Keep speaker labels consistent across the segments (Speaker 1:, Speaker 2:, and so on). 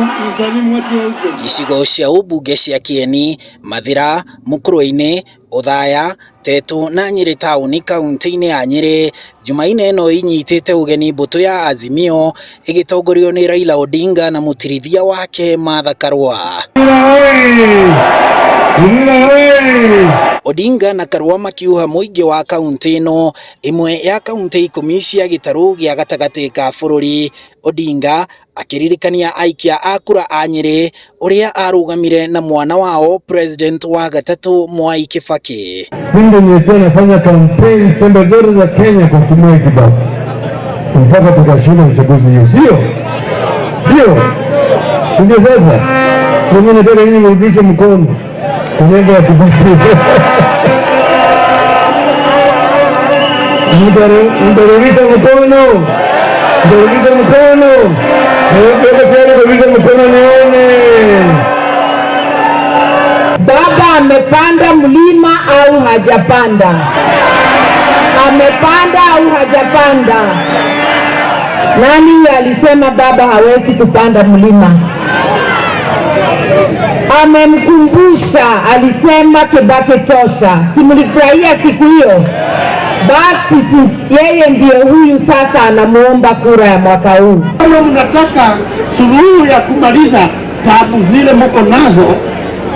Speaker 1: Msalimu watu wa huko.
Speaker 2: Icigo cia ũmbunge cia Kieni, Mathira, Mukurwe-inĩ, Othaya, Tetu na Nyeri taũni kaunti-inĩ ya Nyeri Jumaine ĩno inyitĩte ũgeni mbũtũ ya Azimio ĩgĩtongorio nĩ Raila Odinga na mũtirithia wake Martha Karua. Odinga na Karua makiuha mũingĩ wa kaunti ĩno ĩmwe ya kaunti 10 cia gĩtarũ gĩa gatagatĩ ka bũrũri. Odinga akĩririkania aikia a kura a Nyeri ũrĩa arũgamire na mwana wao president wa gatatũ Mwai Kibaki.
Speaker 3: Mimi nilikuwa nafanya kampeni pembe zote za Kenya kwa kutumia Kibaki mpaka tukashinda uchaguzi hiyo, sio sio, si ndio? Sasa mimi nataka nyinyi mrudishe mkono tunaenda ya Kibaki. Mtarudisha mkono, mtarudisha mkono, tayari kurudisha mkono nione.
Speaker 4: Baba amepanda mlima au hajapanda? Amepanda au hajapanda? Nani alisema baba hawezi kupanda mlima? Amemkumbusha, alisema Kibaki tosha. Si mlifurahia siku hiyo? Basi yeye ndiye huyu sasa anamuomba kura ya mwaka huu.
Speaker 5: Kama mnataka suluhu ya kumaliza taabu zile mko nazo,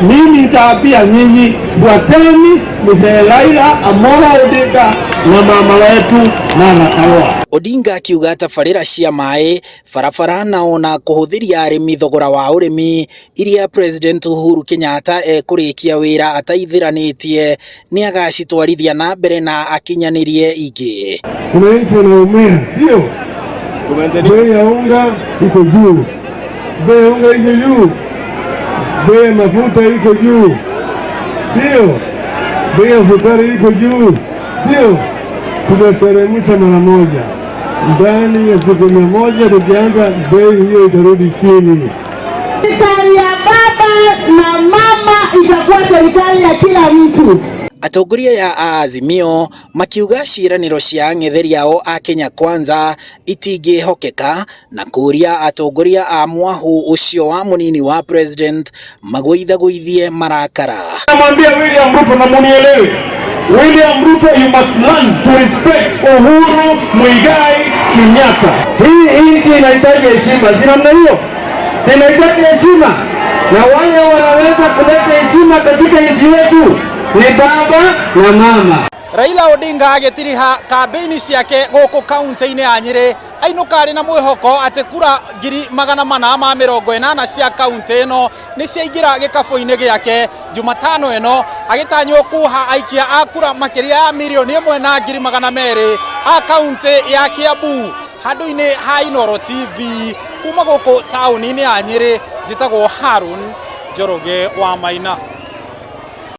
Speaker 5: mimi nitaambia nyinyi, fuateni mzee Raila Amolo Odinga na mama wetu Martha Karua.
Speaker 2: Odinga akiuga tabarĩra cia maĩ, barabara na ona kũhũthĩria arĩmi thogora wa ũrĩmi iria President Uhuru Kenyatta ekũrĩkia wĩra ataithĩranĩtie nĩagacitwarithia na mbere na akinyanĩrie ingĩ.
Speaker 3: Wananchi wanaumia, sio? Bei ya unga iko juu, bei ya unga iko juu, bei ya mafuta iko juu, sio? Bei ya sukari iko juu, sio? Tumeteremsha mara moja, ndani ya siku 100 tukianza, bei hiyo itarudi chini.
Speaker 6: Serikali ya baba na mama itakuwa serikali ya kila mtu.
Speaker 2: Atongoria ya Azimio makiuga ciĩranĩro cia ang'etheri ao a Kenya Kwanza itingĩhokeka na kũũria atongoria a mwahu ũcio wa mũnini wa president magũithagũithie marakara.
Speaker 1: Namwambia William Ruto na munielewe. William Ruto, you must learn to respect Uhuru Muigai Kenyatta.
Speaker 5: Hii nchi inahitaji heshima, si namna hiyo? Si inahitaji heshima, na wale wanaweza kuleta heshima katika nchi yetu ni baba na mama.
Speaker 2: Raila Odinga agĩtiriha kambĩini ciake gũkũ kaunti-inĩ ya Nyeri ainũka arĩ na mwĩhoko atĩ kura 480,000 cia kaunti ĩno nĩ ciaingĩra gĩkabũ-inĩ gĩake Jumatano ĩno agĩtanywo kuha aikia a kura makĩria ya 1,200,000 a kaunti ya Kiambu. Handũ-inĩ ha Inooro TV kuma gũkũ taũni-inĩ ya Nyeri, njĩtagwo Harun Njoroge wa Maina.